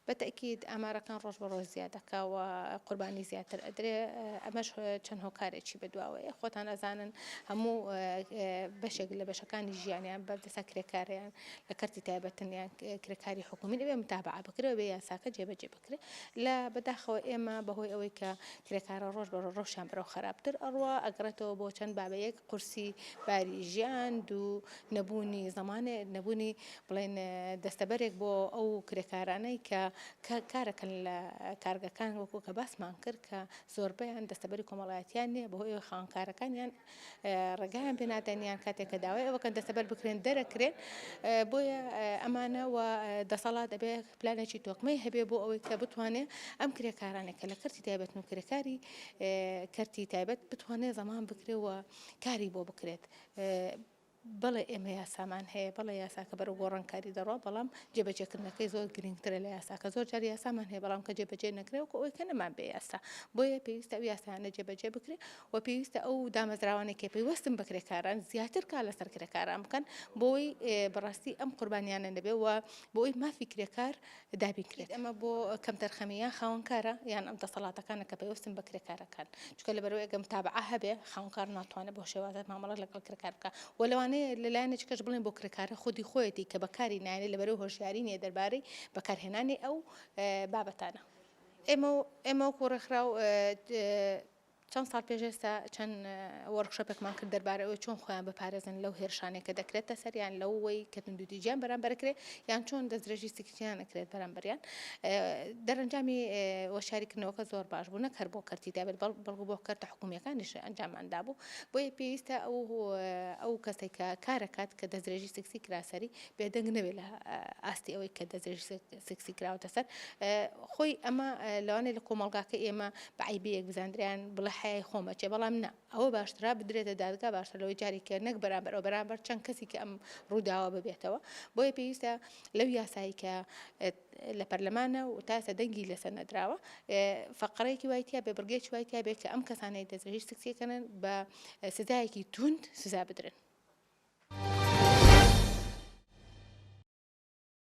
بە تەئکید ئامارەکان ڕۆژ بە ڕۆژ زیاد دەکا و قوربانی زیاتر ئەدرێ ئەمەش چەند هۆکارێکی بەدواوەیە خۆتان ئەزانن هەموو بەشێک لە بەشەکانی ژیانیان بەردەسا کرێکاریان لە کەرتی تایبەتن یان کرێکاری حکومی ئەبێ متابعە بکرێ و بێ یاساکە جێبەجێ بکرێ لە بەداخەوە ئێمە بەهۆی ئەوەی کە کرێکارە ڕۆژ بە ڕۆژ ڕەوشیان بەرەو خراپتر ئەڕوا ئەگەڕێتەوە بۆ چەند بابە یەک قورسی باری ژیان دوو نەبوونی زەمانێ نەبوونی بڵێن دەستەبەرێک بۆ ئەو کرێکارانەی کە کارەکەن لە کارگەکان وەکو کە باسمان کرد کە زۆربەیان دەستەبەری کۆمەڵایەتیان نییە بەهۆی ئەوەی خاوەنکارەکانیان ڕێگایان پێ نادەن یان کاتێک کە داوای ئەوەکەن دەستەبەر بکرێن دەرەکرێن بۆیە ئەمانە و دەسەڵات دەبێ پلانێکی تۆکمەی هەبێ بۆ ئەوەی کە بتوانێ ئەم کرێکارانە کە لە کەرتی تایبەتن و کرێکاری کەرتی تایبەت بتوانێ زەمان بکرێ و کاری بۆ بکرێت. بەڵێ ئێمە یاسامان هەیە، بەڵێ یاساکە بەرەو گۆڕانکاری دەڕوا، بەڵام جێبەجێکردنەکەی زۆر گرنگترە لە یاساکە. زۆر جار یاسامان هەیە، بەڵام کە جێبەجێ نەکرێ وەکو ئەوەی کە نەمان بێ یاسا. بۆیە پێویستە ئەو یاسایانە جێبەجێ بکرێ و پێویستە ئەو دامەزراوانەی کە پەیوەستن بە کرێکاران زیاتر کار لەسەر کرێکاران بکەن بۆی بەڕاستی ئەم قوربانیانە نەبێ و بۆ ئەوەی مافی کرێکار دابین کرێت. ئەمە بۆ کەمتەرخەمی یان خاوەنکارە یان ئەم دەسەڵاتەکانە کە پەیوەستن بە کرێکارەکان. چونکە لەبەرئەوەی ئەگەر متابعە هەبێ خاوەنکار ناتوانێت بەو شێوازە مامەڵە لەگەڵ کرێکار بکا و لەوانەیە لە لایەنێکی کەش بڵێن بۆ کرێکارە خودی خۆیەتی کە بەکاری نایەنێت لەبەرئەوەی هۆشیاری نییە دەربارەی بەکارهێنانی ئەو بابەتانە. ئێمە ئێمە وەکو ڕێکخراو چەند ساڵ پێش ئێستا چەند وۆرکشۆپێکمان کرد دەربارەی ئەوەی چۆن خۆیان بپارێزن لەو هێرشانەی کە دەکرێتە سەر یان لەوەی کە توندوتیژیان بەرامبەر کرێ یان چۆن دەستدرێژی سکسیان ئەکرێت بەرامبەریان. دەرەنجامی وەشاریکردنەوەکە زۆر باش بوو نەک هەر بۆ کەرتی تایبەت بەڵکو بۆ کەرتە حکومییەکانیش ئەنجامان دابوو. بۆیە پێویستە ئەو ئەو کەسێک کە کارەکات کە دەستدرێژی سکسی کرا سەری بێدەنگ نەبێت لە ئاستی ئەوەی کە دەستدرێژی سکسی کراوەتە سەر خۆی ئەمە لەوانەیە لە کۆمەڵگاکە ئێمە بە عەیبەیەک بزاندرێ یان بڵێ حەیای خۆم ئەچێ بەڵام نا ئەوە باشترە بدرێتە دادگا باشترە لەوەی جارێکە نەک بەرامبەر ئەو بەرامبەر چەند کەسی کە ئەم ڕووداوە ببێتەوە بۆیە پێویستە لەو یاسایی کە لە پەرلەمانە و تا ئێستا دەنگی لەسەر نەدراوە فەقڕەیەکی وای تیا بێ بڕگەیەکی وای تیا بێ کە ئەم کەسانەی دەستدرێژی سکسیەکەن بە سزایەکی توند سزا بدرێن.